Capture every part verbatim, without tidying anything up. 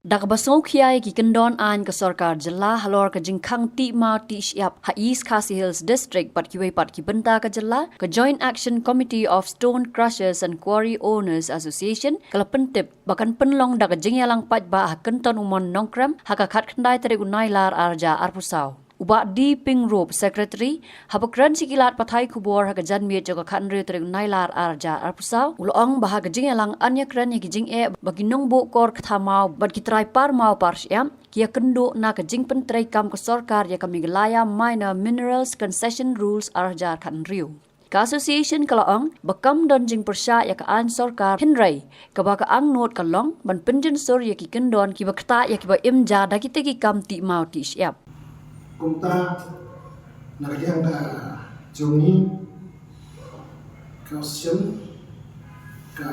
Da kaba sngewkhia ïa ki kyndon aiñ ka sorkar jylla halor ka jingkhang tih maw tih shyiap ha East Khasi Hills District bad kiwei pat ki bynta ka jylla, ka Joint Action Committee of Stone Crushers and Quarry Owners Association ka la pyntip ba kan pynlong da ka jingïalang paidbah ha Kynton u Mon Nongkrem ha ka khatkhyndai tarik u Nailar arhajar arphew saw. U Bah D Pyngrope, Secretary, haba kren sha ki lad pathai khubor ha ka janmiet jong ka khathynriew tarik u Nailar arhajar arphew saw, u la ong ba ha ka jingïalang yn ïakren ïa ki jingeh ba ki nongbuh kor ktha maw bad ki trai par maw par shyiap ki ïakynduh na ka jingpyntreikam ka sorkar ïa ka Meghalaya Minor Minerals Concession Rules arhajar khathynriew. Ka association ka la ong ba kam don jingpyrshah ïa ka aiñ sorkar, hynrei kaba ka angnud ka long ban pynjynsur ïa ki kyndon kiba ktah ïa kiba im ja da kita ki kam tih maw tih shyiap. Kumta, na ka liang ka jong ngi, ka association ka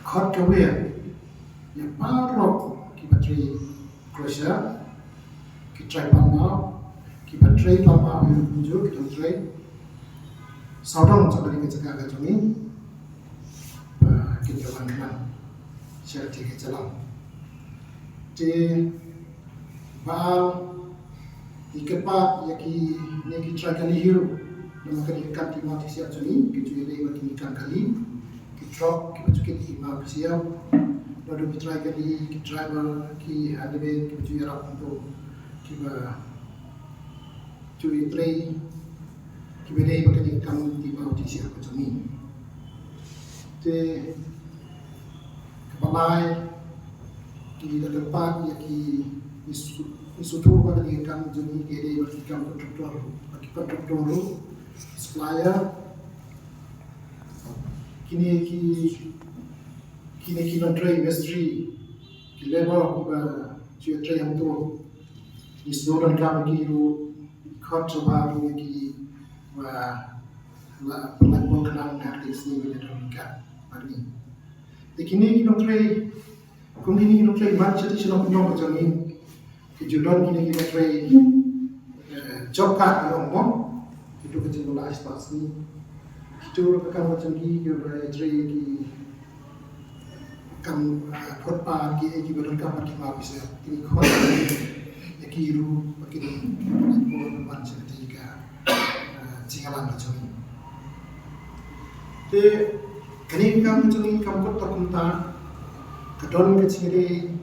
khot ka wer ïa baroh kiba trei crusher, ki trai pynmaw, kiba trei pynmaw, ïa ki jur ki trei sawdong jong kane ka jaka ka jong ngi, ba kin ïa wan khnang sha kane ka jylla. Te ba ngi kyrpad ïa kine ki trai kali hi ruh, namar kane ka kam tih maw tih shyiap jong ngi, ki ju ïadei bad kine ki kam kali, ki trok kiba ju kit tih maw tih shyiap, naduh ki trai kali, ki driver, ki handyman kiba ju ïarap hangto, kiba ju ïatrei, kiba dei bad kane ka kam tih maw tih shyiap ka jong ngi. Te kaba lai, ngi da kyrpad ïa ki, ngi sngewthuh ba kane ka kam jong ngi ka dei bad ki kam contractor, bad ki contractor ruh, supplier, kine ki, kine ki nongtrei mistri, ki labour kiba ju ïatrei hangto, ngi sngewdonkam ïa ki ruh, khot sha ba kine kiba la pynlait bor khnang ha kine ki sngi ba la don ka bad ngi. Te kine ki nongtrei, kum kine ki nongtrei man shatei sha Nongpynlong ka jong ngi, ki ju don kine ki nongtrei, eh, job card, ki ong mo, kito ka jingmut la ai spah sngi. Kito ka kam ka jong ki, ki ba trei ki kam, ah, phot paid, ki, eh, kiba donkam bad ki ma pisa. Kine ki khot ïa ki ruh ba kin, kin wan sha kane ka, ah, jingïalang ka jong ngi. Te kane ka kam ka jong ngi kam kut ta kumta, ka don ka jingïadei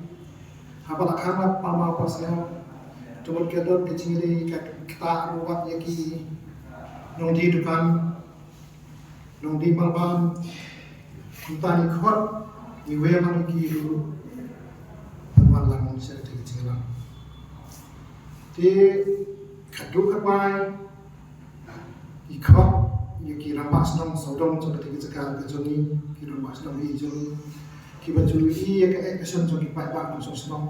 haba la khang la pynmaw pynshyiap, te mut ka don ka jingïadei ka ktah ruh wat ïa ki nongdie dukan, nongdie malbam, kumta ngi khot, ngi wer lang ïa ki ruh ban wan lang sha kata ka jingïalang. Te khatduh khatwai, ngi khot ïa ki rangbah shnong sawdong jong kata ka jaka ka jong ngi, ki rangbah shnong hi jong ngi, kiba ju ïohi ïa ka action jong ki paidbah nongshong shnong.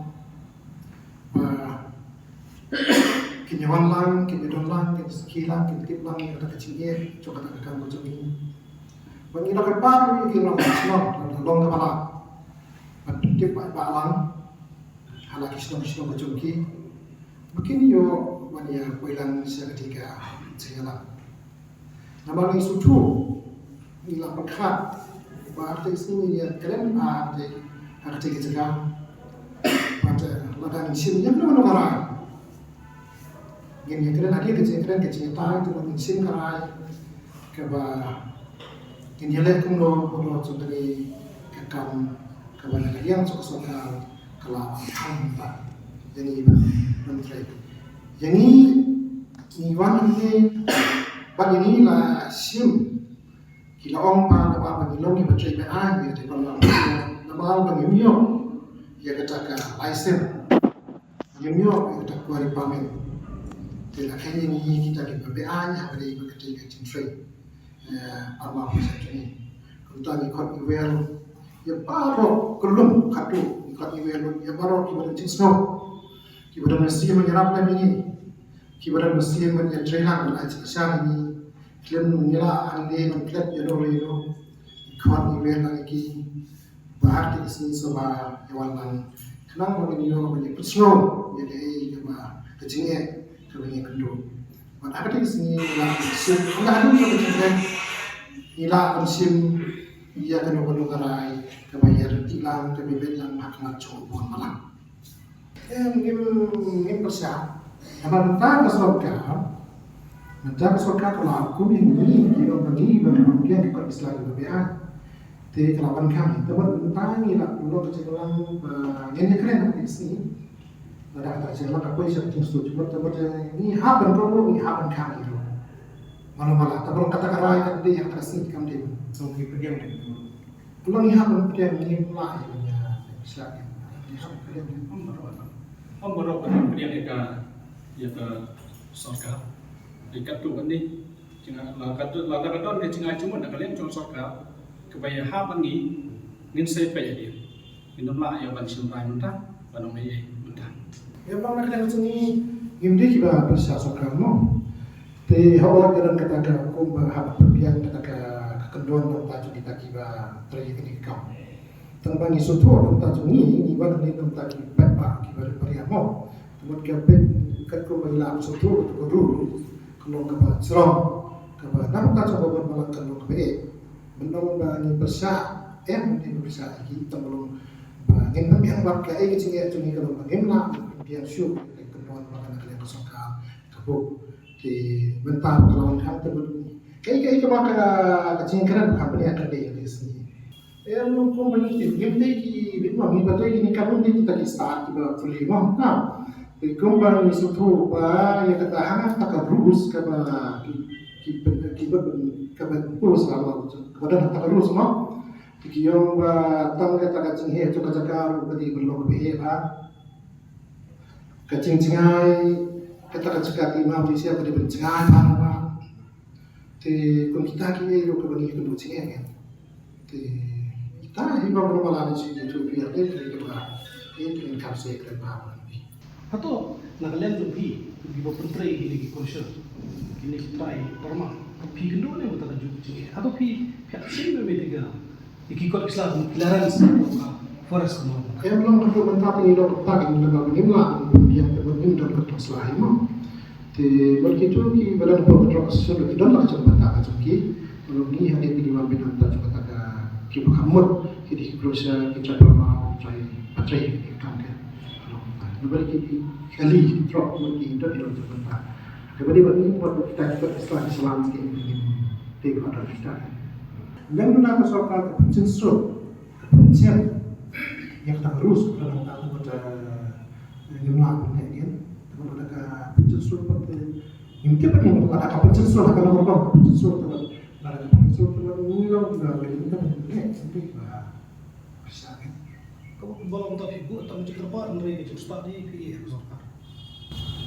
Ba kin ïa wan lang, kin ïa don lang, kin sakhi lang, kin tip lang ïa kata ka jingeh jong kata ka kam ka jong ngi. Ba ngi la kyrpad ïa ki rangbah shnong, la long kaba lah ban pyntip paidbah lang ha la ki shnong ki shnong ka jong ki, ba kin ïoh ban ïa poi lang sha kata ka jingïalang. Namar ngi sngewthuh, ngi la pyrkhat ba ha kata ka sngi ngin ïa kren ha kata, ha kata ka jaka. Bad, eh, lada ngin shim ïa kano kano ka rai, ngin ïa kren hadien ka jingkren ka jingïatai, te ngin shim ka rai kaba ngin ïaleh kumno halor jong kane ka kam kaba na ka liang jong ka sorkar ka la khang bha ïa ngi ban trei. Ïa ngi, ngi wan hangne bad ïa ngi la shim, ki la ong ba namar ba ngi long kiba trei beaiñ, ngi trei ba long namar ba ngim ïoh ïa kata ka license, ngim ïoh ïa kata ka quarry permit. Te la kheiñ ïa ngi kita kiba beaiñ ha kata ka jingtrei. Eh, arngut pisa jong ngi. Kumta ngi khot ngi wer ïa baroh, ka lum khatduh, ngi khot ngi wer lut ïa baroh kiba don jingsngew, kiba don mynsiem ban ïarap lem ïa ngi, kiba don mynsiem ban ïatrei lang ban ai jingkyrshan ïa ngi. Khlem ngi lah hangne ban klet ïano ïano, ngi khot ngi wer lang ïa ki. Ba ha kata ka sngi sngewbha ïa wan lang khnang ba ngin ïoh ban ïa pynsngew ïa kaei kaba, ka jingeh kaba ngi kynduh. Bad ha kata ka sngi ngi lah ban shim, haba hadien ka jingkren ngi lah ban shim ïa kano kano ka rai kaba ïa reti lang kaba bit lang ha khmat jong u bor balang. Em, ngim ngim pyrshah. Namar mynta ka sorkar, mynta ka sorkar ka la kum ïa ngi ki ong ba ngi ba ngi pynbiang ki kot ki sla kiba biang. Te ka la ban khang, te mynta ngi la pynlong ka jingïalang ba ngin ïakren ha ka sngi. Lada kata ka jingïalang ka poi sha ka jingsdang jubor, te mynta ngi hap ban kohnguh, ngi hap ban khang ïa ka. Mano mala, te ba long kata ka rai ka dei ha kata ka sngi kam dei. So ngi pdiang dei. Long ïa ha ban pdiang, ngi lah ïa ban ïa pisa ïa. Ïa ha ban pdiang. Ym baroh, ym baroh ban pdiang ïa ka, ïa ka sorkar. Ïa katto katne, jingïa la katto, la ka don ka jingïa jingmut na ka liang jong sorkar kaba ïa ha ban ngi, ngin sa peit ïa. Ngin ym lah ïa ban shim rai mynta ban ong ei ei mynta. Ïa ba na ka liang jong ngi, ngim dei kiba pisa sorkar mo. Te hooid ka don kata ka kum ba hap pynbiang kata ka, ka kyndon na bynta jong kita kiba trei ïa kane ka kam. Tang ba ngi sngewthuh na bynta jong ngi, ngi wan hangne na bynta ki paidbah kiba rit ba ria mo. Te mut ka peit katkum ba ngi la sngewthuh kata ka rule ka long kaba srong, kaba na bynta jong ka bor balang ka long kaba eh. Ban ong ba ngi pyrshah, em, ngi pyrshah ïa ki, tang ba long ba ngin pynbiang bad kaei ka jingeh jong ngi ka long ba ngim lah ban pynbiang shuh ïa ka kyndon ba ka na ka liang ka sorkar ka buh. Te mynta ba ka la wan khang te bad kaei kaei kaba ka, ka jingkren ba ka pynïaid ka dei ka dei sngi. Em, long kum ba ngi tip, ngim dei ki bit mo, ngi ba dei kine ka bun dei kita ki stad kiba pule mo. Na, te kum ba ngi sngewthuh ba ïa kata ha kata ka rules kaba ki, ki, ki, kaba impose la mo, kaba don ha kata ka rules mo. Te ki ong ba tang kata ka jingheh jong ka jaka ruh ka dei ban long kaba heh bha. Ka jingjngai kata ka jaka Khyllippull Malaysia ka dei ban jngai bha bha. Te kum kita kiei ruh kaba ngi kynduh jingeh. Te kita hi ba mano mala ne shi tu phi ate te kaba ïa kren kam se kren bha bha. Hato na ka liang jong phi, phi ba pyntrei kine ki konsep, kine ki trai pharma, phi kynduh ne ba ta ka juk jingeh? Hato phi, phi action ne me te ka Ïa ki kot ki sla kum clearance ka forest ka mut. Em long ka mynta te ngi long ka ta ngi long ka ngim lah ban pynbiang te ngim don ka sla hi mo. Te bad kitu ki ba don ka construction ki don la ka jong bynta ka jong ki. Long ngi ha ngi te ngi wan bynta jong kata ka ki ba ka mut ki dei ki closure ki chapel ma ki trai patrai ki kam ke. Long ka bad ki kali ki drop mut ki don ki long jong bynta. Ka bad bad ngi bad kita ki kot ki sla ki sla ki te ki ba don kita. Lem na ka sorkar ka pynchun suk Ka pynjah ïa kata ka rules ka dang ta ka bynta ngim lah ban leh ïa ka bynta ka pynjah sur pat te ngim tip pat ngim lah ka pynjah sur ka long ka pynjah sur te lada ka pynjah sur te ngi long ka ngim tip pat ngim leh ngim tip ba pisa ka. Ka ba long ta phi buh tang jingkyrpad hynrei ka jingstad hi phi ïa ka sorkar.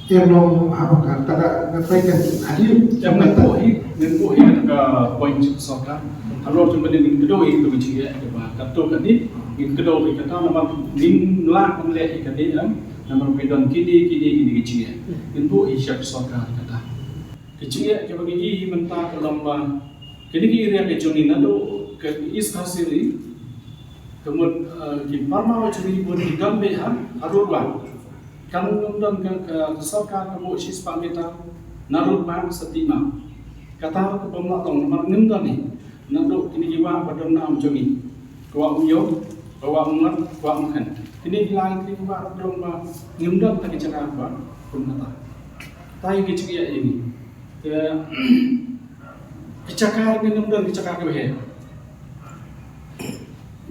Ïa long ha ka ta ka na phi ka hadien. Ïa ngin buh hi, ngin buh hi ka point sorkar. Halor jong ka dei ngin kdew ïa ka jingeh ka ba ka to ka dei ngin kdew ïa ka ta namar ngin lah ban leh ïa ka dei em namar phi don kine kine kine ki jingeh. Ngin buh hi sha sorkar ka ta. Ka jingeh ka ba ngi ïohi mynta ka long ba kine ki area ka jong ngi naduh ka East Khasi Hills ka mut, eh, ki pharma wa jong ngi bun ki don beit ha, ha road wah. Kan ym don ka, ka, ka sorkar ka buh shispah meter na road wah sa tih map. Kata ka bym lah long namar ngim don hi. Naduh kine ki wah ba don na am jong ngi. Ka wah Umïew, ka wah Umngot, ka wah Umkhen. Kine ki lai kine ki wah ba don ba ngim don ta ki jaka ba kum kata. Ta hi ki jingeh ïa ngi. Te ki jaka ngin ym don ki jaka kiba heh.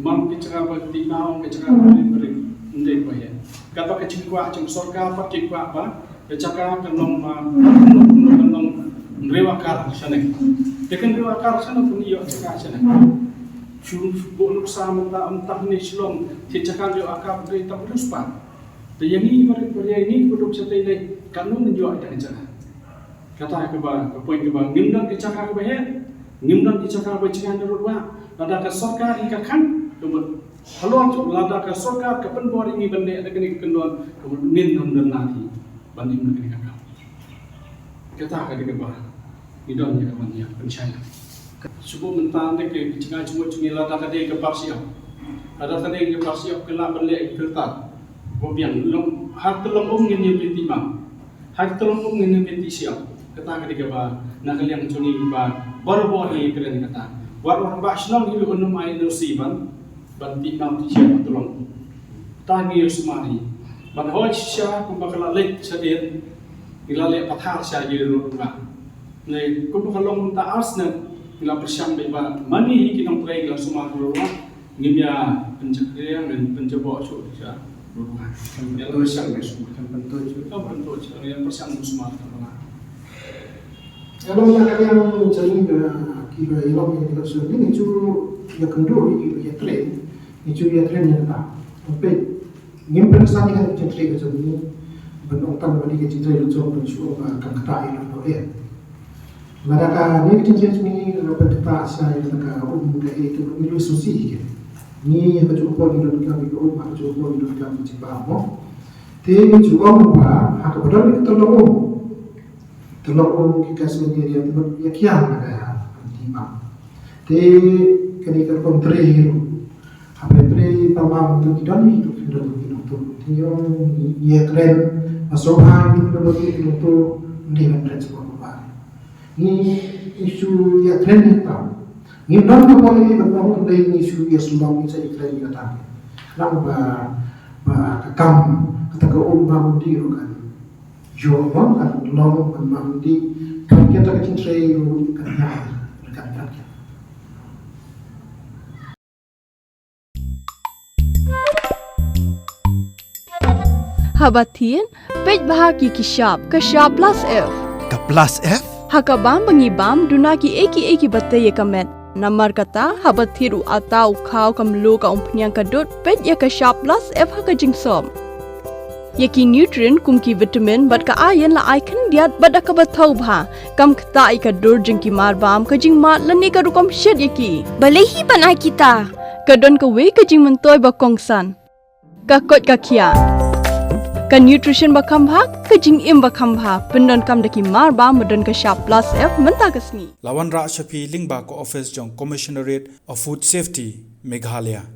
Mang ki jaka ba ki tih maw, ki jaka ba rim rim, ym dei ba heh. Kata ka jingkwah jong sorkar pat ki kwah ba ka jaka kan long ba kan long hynriew akar shane. Te kan hynriew akar shane pun ïoh jaka shane. Shu buh nuksa mynta ym tang ne Shillong ki jaka hynriew akar dei tang riewspah. Te ïa ngi ba ïa ngi ba duk shatei ne kan long ïoh ïa ka jaka. Kata kaba, ka point kaba, ngim don ki jaka kaba heh, ngim don ki jaka ba jngai na road wah, lada ka sorkar hi ka khang, ka mut, halor jong, lada ka sorkar ka pynbor ïa ngi ban leh da kane ka kyndon, ka mut ngin ym don lad hi ban im da kane ka kam. Kata ka dei kaba ngi don ïa ka ban ïa pynshai. Shu buh mynta ne ka jngai jngai jngai lada ka dei ka bar shyiap. Lada ka dei ka bar shyiap ka lah ban leh ka filter. Ba biang long, ha ka long um ngin ïa pynti ma. Ha ka long um ngin ïa pynti shyiap. Kata ka dei kaba na ka liang jong ngi ba barabor ngi kren kata. Wat u rangbah shnong hi u nym ai N O C ban, ban tih nam tih sha ba tlong. Ta ngi u sumar hi. Ban hoi shisha kumba ka la leit shadien. Ngi la leh pathar sha ïa u rangbah. Ne kumba ka long mynta ar snem ngi la pyrshang beit ba mane hi ki nongtrei ngi la sumar ruh. Ngim ïa pynjakria, ngim pynjaboh shuh sha. Ïa la pyrshang ngi sumar. Kan pynto shuh. Kan pynto shuh. Ïa pyrshang ngi sumar ka la. Ïa long ïa ka liang jong ngi ka kiba ïa long ïa ka shuh ngi ju ïa kynduh ïa kiba ïa train. Ngi ju ïa train ïa kata. Peit. Ngim pynsan ïa ka jingtrei ka jong ngi. Ban ong tang ba dei ka jingtrei la jong ban shu ong ba kam kata ïa la noh ïa. Lada ka ngi ka jingtrei jong ngi ka pynktah sa ïa ka um ka ei tu ngi lu susi ïa ka. Ngi ha ka jong poi ngi don kam ïa ka um ha ka jong poi ngi don kam ïa ka jingbam mo. Te ngi ju ong ba ha kaba don ïa ka tyllong um. Tyllong um ki ka sngewthuh ïa ka ïa kian ka ha ka jingbam. Te kane ka rukom trei hi ruh. Haba trei pamam tu ki don hi tu ki don hi tu tu. Ti ong ïa kren ba sngewbha hi tu ki don hi tu tu. Ndi ban kren sngewbha. Ngi issue ïa kren hi ta. Ngi don ka bor hi ban ong kren ngi issue ïa sngewbha ngi sa ïa kren ïa ta. Nang ba ba ka kam kata ka um ba mun di ruh kan. Ïoh ban kan long ban ban di kan kita ka jingtrei ruh kan ïa kan kan. Haba thied, peit bha ki ki shap, ka shap plus F. Ka plus F? Ha ka bam ba ngi bam, duna ki ei ki ei kiba tei ïa ka met. Namar kata, haba thied u atta u khaw ka mluh ka umphniang ka dud, peit ïa ka shap plus F ha ka jingsop. Ïa ki nutrient kum ki vitamin bad ka iron la ai khyndiat bad da kaba thaw bha. Kam ktah ïa ka dur jong ki mar bam, ka jingmad lane ka rukom shet ïa ki. Balei hi ban ai kita? Ka don kawei ka jingmyntoi ba kongsan. Ka koit ka khiah. Ka nutrition ba kham bha, ka jingim ba kham bha. Pyndonkam da ki mar bam ba don ka shap plus F mynta ka sngi. La wanrah sha phi lyngba ka office jong Commissionerate of Food Safety, Meghalaya.